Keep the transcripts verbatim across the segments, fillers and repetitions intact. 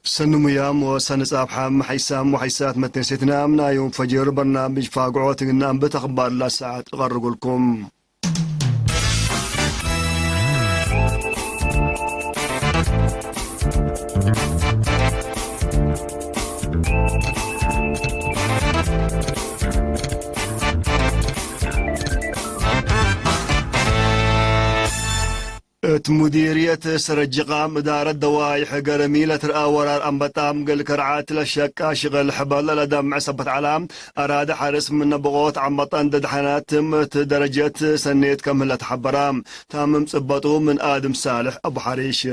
ሰኒ ሙያም ወሰኒ ጻብሓም ሐይሳም ወሐይሳት መተንሴትናም ናይ ዮም ፈጅር በርናምጅ ፋግዖት እግል ነአንብት አኽባር ለሰዓት እቀርጉልኩም። እት ሙዲርየት ሰረጅቃም እዳረት ደዋይሕ ገረሚ ለትርአ ወራር አንበጣ እግል ከርዓት ለሸቃ ሽቅል ሕበር ለለደምዕ ሰበት ዐላ፣ አራደ ሐርስ ምነ ብቆት አንበጣ እንደ ደሐናትም እት ደረጀት ሰኔት ከም ህለ ተሐበራ። ታምም ጽበጡ ምን አድም ሳልሕ አቡ ሐሪሽ።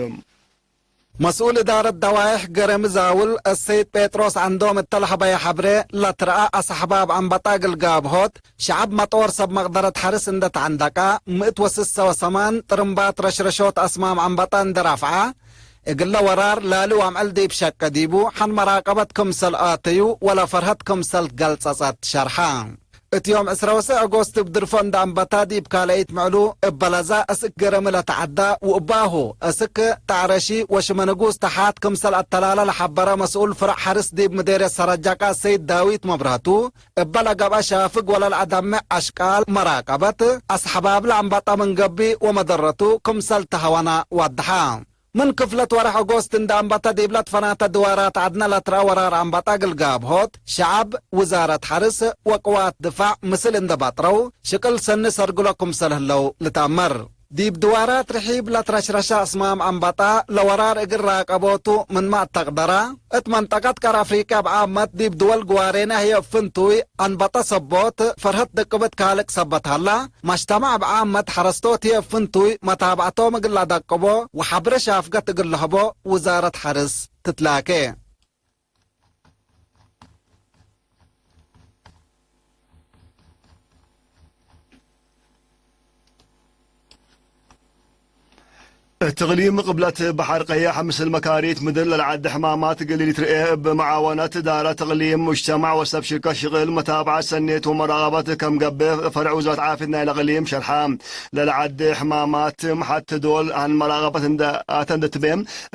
መስኡል እዳረት ደዋይሕ ገረሚ ዛውል እሰይድ ጴጥሮስ ዐንዶም እተ ለሀበየ ሐብሬ፣ ለትርአ አሰሕባብ አንበጣ እግል ጋብሆት፣ ሸዐብ መጦር ሰብ መቅደረት ሐርስ እንደ ተዐንደቀ፣ ምእት ወስሰ ወሰማን ጥርምባት ረሽረሾት አስማም አንበጣ እንደ ራፍዐ፣ እግለ ወራር ላሊ ወአምዕል ዲብ ሸቀ ዲቡ፣ ሐን መራቀበት ክምሰል አተዩ ወለፈርሀት ክምሰል ትገልጸጸት ሸርሐ። እት ዮም ዕስራ ወሰዕ ኦጎስት እብ ድርፎ እንደ አንበታ ዲብ ካልአይት ምዕሉ፣ እበ ለዛ እስክ ገረሚ ለተዐዳ ወእባሁ እስክ ጣዕረሺ ወሽመ ንጉስ ተሓት ክምሰል አተላለ ለሐበረ መስኡል ፍረዕ ሐርስ ዲብ ምዴርየት ሰረጃቃ ሰይድ ዳዊት መብራቱ፣ እበ ለገብአ ሻፍግ ወለልአደምዕ አሽቃል መራቀበት አስሐባብለ አንበጣ ምን ገብእ ወመደረቱ ክምሰል ተሀወነ ወደሐ። ምን ክፍለት ወርሕ ኦጎስት እንደ አንበተ ዲብለ ትፈናተ ድዋራት ዐድነ ለትረአ ወራር አንበጠ እግል ጋብሆት፣ ሸዐብ፣ ውዛረት ሐርስ ወቅዋት ድፋዕ ምስል እንደ ባጥረው፣ ሽቅል ሰኒ ሰርግሎ ክምሰል ህለው ልትአመር። ዲብ ድዋራት ርሒብ ለትረሽረሸ አስማም አንበጠ ለወራር እግል ራቀቦቱ ምንመ አተቅደረ፣ እት መንጠቀት ቀር አፍሪቅያ ብዓመት ዲብ ድወል ግዋሬነ ህዬ እብ ፍንቱይ አንበጠ ሰቦት ፈርሀት ደቅብት ካልቅ ሰበት ሀላ፣ መጅተማዕ ብዓመት ሐረስቶት ህዬ እብ ፍንቱይ መታብዐቶም እግል ለደቅቦ ወሐብረ ሻፍገት እግል ለህቦ ውዛረት ሐርስ ትትላኬ። እት እቅሊም ቅብለት በሐር ቀየሕ ምስል መካሪት ምድር ለለዐደ ሕማማት እግል ኢልትርኤ፣ እብ መዓወነት እዳረት እቅሊም፣ ሙጅተማዕ ወሰብ ሽርከት ሽቅል መታብዐት ሰኔት ወመራቀበት ከም ገብእ ፈርዕ ውዛረት ዓፍየት ናይለ እቅሊም ሸርሐ። ለለዐደ ሕማማት ሐቴ ዶል ዐን መራቀበት እንደ አተ እንደ ትቤ፣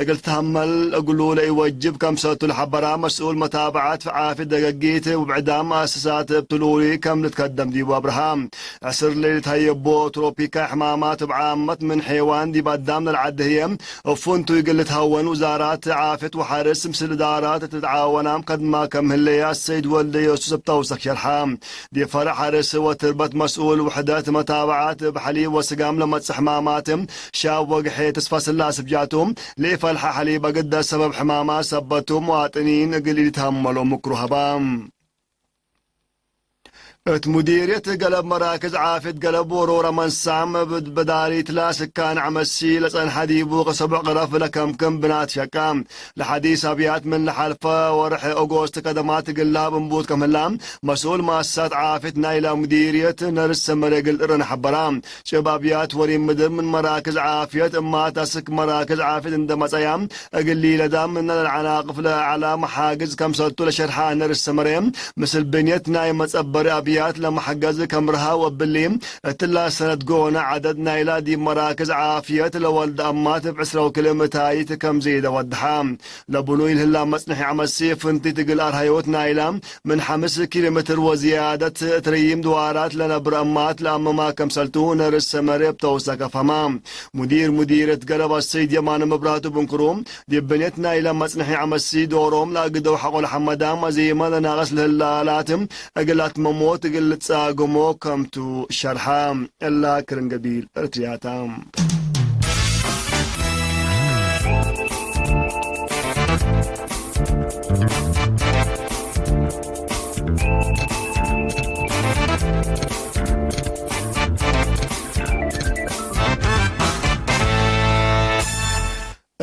እግል ትትሀመል እግሉ ለኢወጅብ ከምሰቱ ለሐበራ መስኡል መታብዐት ዓፍየት ደገጊት፣ ውብዕዳም መአሰሳት እብ ትሉሊ ከም ልትከደም ዲቡ አብርሃ። ዕስር ለልትሀየቦ ትሮፒካይ ሕማማት እብ ዓመት ምን ሔዋን ዲብ አዳም ለልዓደ ህዬ፣ እብ ፍንቱይ እግል ልትሀወን ውዛራት ዓፍየት ወሐርስ ምስል እዳራት ትትዓወናም ከድማ ከም ህለየ አሰይድ ወልደ ዮሱስ እብ ተውሰክ ሸርሐ። ዲብ ፈርዕ ሐርስ ወትርበት መስኡል ውሕደት መታብዓት እብ ሐሊብ ወስጋም ለመጽእ ሕማማት ሻብ ወግሐ ተስፋ ስላስ እብ ጃቱ፣ ለኢፈልሐ ሐሊብ አግደ ሰበብ ሕማማት ሰበቱ መዋጥኒን እግል ኢልትሀመሎ ምክሩ ሀባ። እት ሙዲርየት ገለብ መራክዝ ዓፍየት ገለብ ወሮረ መንሳም እብ በዳሪት ለስካን ዐመሲ ለጸንሐ ዲቡ ከሰቡዕ ቅረፍ ለከምክም ብናት ሸቃ ለሐዲስ አብያት ምን ለሐልፈ ወርሕ ኦጎስት ከደማት እግል ለሀብ እንቡት ከም ህላ፣ መስኡል መአሰሳት ዓፍየት ናይላ ሙዲርየት ነርስ ሰመረ እግል እረን ሐበራ። ጭብ አብያት ወሪም ምድር ምን መራክዝ ዓፍየት እማት አስክ መራክዝ ዓፍየት እንደ መጸያ፣ እግል ሊለዳም ምነ ለልዐናቅፍ ለዐላ መሓግዝ ከምሰቱ ለሸርሐ ነርስ ሰመረ፣ ምስል ብንየት ናይ መጸበሪ አብያት ለመሕገዝ ከምርሃ ወእብሊ፣ እትላ ሰነት ጎነ ዐደድ ናይላ ዲብ መራክዝ ዓፍየት ለወልድ አማት እብ ዕስራ ወክልኤ ምታይት ከም ዜደ ወደሐ። ለብኑይ ለህላ መጽንሒ ዐመሲ ፍንቲት እግል አርሀዮት ናይላ ምን ሐምስ ኪሎ ሜትር ወዝያደት እት ረዪም ድዋራት ለነብር እማት ለአመማ ከምሰልቱ ነርስ ሰመረ እብ ተውሰከ ፈህማ። ሙዲር ሙዲርየት ገለብ አሰይድ የማነ መብራቱ ብንክሩ፣ ዲብ ብንየት ናይለ መጽንሒ ዐመሲ ዶሮም ለአግደው ሐቆ ለሐመዳም አዜመ ለናቅስ ለህላ አላት እግል አትመሞት እግል ልትጻገሞ ከምቱ ሸርሐ። እላ ክርን ገቢል እርትርያታ።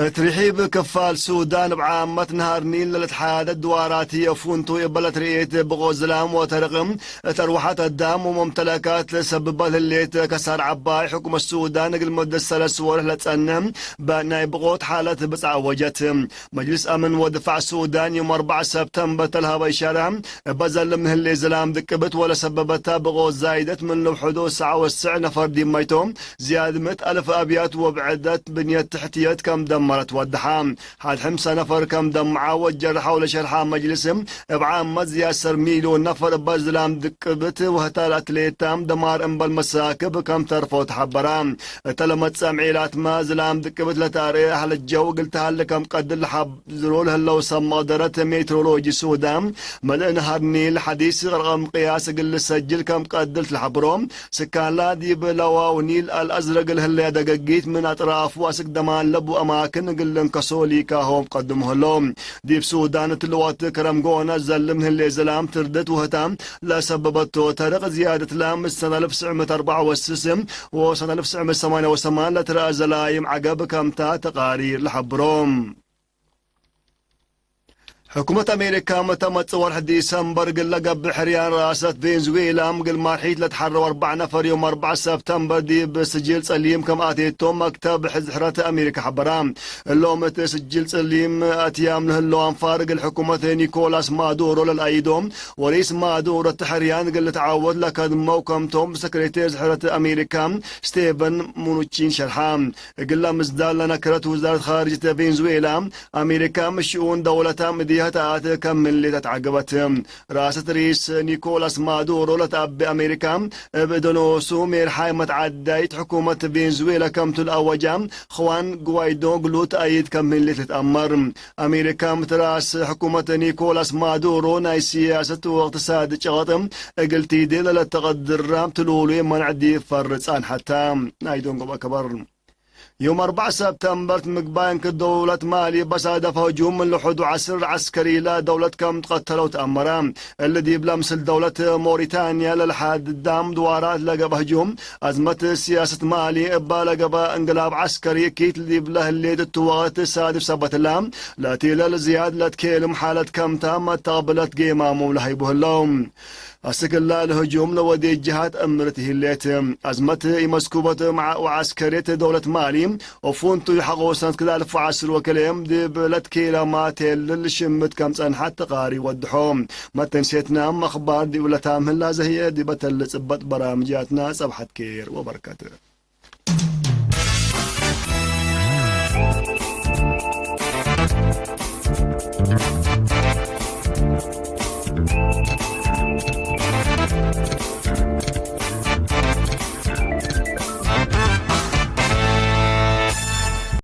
እት ርሒብ ክፋል ሱዳን እብ ዓመት ነሃር ኒል ለልትሓደድ ድዋራት ህዬ ፍንቱይ እበ ለትርኤት ብቆት ዝላም ወተርቅም እት አርወሐት አዳም ወመምተለካት ለሰብበ ለህሌት ከሳር ዐባይ፣ ሕኩመት ሱዳን እግል መደት ሰለስ ወርሕ ለጸንሕ ናይ ብቆት ሓለት ብጽ አወጀት። መጅልስ አምን ወድፋዕ ሱዳን ዮም አርበዕ ሰብተምበር ተልሀበ ኢሻራ፣ እበ ዘልም ህሌ ዝላም ድቅብት ወለሰበበታ ብቆት ዛይደት ምን ልውሕዶ ሰዓ ወስዕ ነፈር ዲብ መይቶ፣ ዝያድ ምእት አልፍ አብያት ወብዕደት ብንየት ትሕትየት ከም ደመረት ወደሐ። ሐድ ሕምሳ ነፈር ከም ደምዐ ወጀርሐው ለሸርሐ መጅልስ፣ እብ ዓመት ዝያድ ሰር ሚልዮን ነፈር እበ ዝላም ድቅብት ወህታ ለአትሌታም ደማር እምበል መሳክብ ከም ተርፈው ተሐበራ። እተ ለመጽአም ዔላትመ ዝላም ድቅብት ለተአርኤ ሀለ ጀው እግል ተሀሌ ከም ቀድር ለሐብሮ ለህለው ሰብ መቅደረት ሜትሮሎጂ ሱዳን፣ መልእ ነሀር ኒል ሐዲስ ረቀም ቅያስ እግል ልሰጅል ከም ቀድር ለሐብሮ፣ ስካላ ዲብ ለዋው ኒል አልአዝረግ ለህለየ ደገጊት ምን አጥራፉ አስክ ደማን ለቡ አማክን እግል ልንከሶ ሊካሆም ቀድሞ ህለው። ዲብ ሱዳን እትሊ ወቅት ክረም ጎነ ዘልም ህሌ ዝላም ትርድት ውህታ ለሰበበቶ ተርቅ ዝያደት ላም ሰነ አልፍ ትስዕ ምእት አርበዕ ወስስ ወሰነ አልፍ ትስዕ ምእት ሰማንያ ወሰማን ለትረአ ዘላይም ዐገብ ከምታ ተቃሪር ለሐብሮ። ሕኩመት አሜሪካ፣ መተ መጽእ ወርሕ ዲሰምበር እግል ለገብእ ሕርያን ረአሰት ቬንዙዌላ፣ እግል ማርሒት ለትሐረው አርበዕ ነፈር ዮም አርበዕ ሰብተምበር ዲብ ስጅል ጸሊም ከም አቴቶም መክተብ ሕዝ ሕረት አሜሪካ ሐበራ። እሎም እት ስጅል ጸሊም አትያም ለህለው አንፋር፣ እግል ሕኩመት ኒኮላስ ማዱሮ ለልአይዶ፣ ወሪስ ማዱሮ እት ሕርያን እግል ልትዓወት ለከድመው ከምቶም ሰክሬቴር ሕረት አሜሪካ ስቴቨን ሙኑቺን ሸርሐ። እግለ ምስዳር ለነከረት ውዛረት ካርጅት ቬንዙዌላ፣ አሜሪካ ምን ሽኡን ደውለታ ምድያት አተ ከም ምንሌት አትዓገበት። ረአሰት ሪስ ኒኮላስ ማዱሮ ለተአቤ አሜሪካ፣ እብ እደኖሱ ሜርሓይ መትዓዳይት ሕኩመት ቬንዙዌላ ከምቱ ለአወጃ፣ ኽዋን ጉዋይዶ እግሉ ተአይድ ከም ምንሌት ልትአመር። አሜሪካ ምትራስ ሕኩመት ኒኮላስ ማዱሮ ናይ ስያሰት ወእቅትሳድ ጨቀጥ እግል ቲዴ ለለተቀድራ ትሉሉ መንዕ ዲብ ፈር ጻንሐታ። ናይ ደንጎብ አከበር። ዮም አርበዕ ሰብተምበር ምግባይ እንክር ደውለት ማሊ በሳደፈ ህጁም ምን ልሑዱ ዐስር ዐስከሪ ለደውለት ከም ትቀተለው ተአመረ። እሊ ዲብለ ምስል ደውለት ሞሪታንያ ለልሓድዳም ድዋራት ለገብአ ህጁም፣ አዝመት ስያሰት ማሊ እበ ለገብአ እንቅላብ ዐስከሪ እኪት ዲብለ ህሌት እቱ ወቅት ሳድፍ ሰበትላ፣ ለቴለል ዝያድ ለትኬልም ሓለት ከምታ መተቅብለት ጌማሙ ለሀይቡ ህለው። አስክ እላ ለህጁም ለወዴ ጀሃት እምርት ህሌት። አዝመት ኢመስኩበት መዓ ወዐስከርየት ደውለት ማሊ፣ ወፉንቱ ሐቆ ሰነት ክልተ አልፍ ወዐስር ወክልኤ ዲብ ለትኬለማ ቴልል ሽምት ከም ጸንሐት ተቃሪ ወድሖ። መተንሴትናም አኽባር ዲብ ለታምህላ ዘህየ ዲበ ተለ ጽበጥ በራምጃትና ጸብሐት ኬር ወበርከት።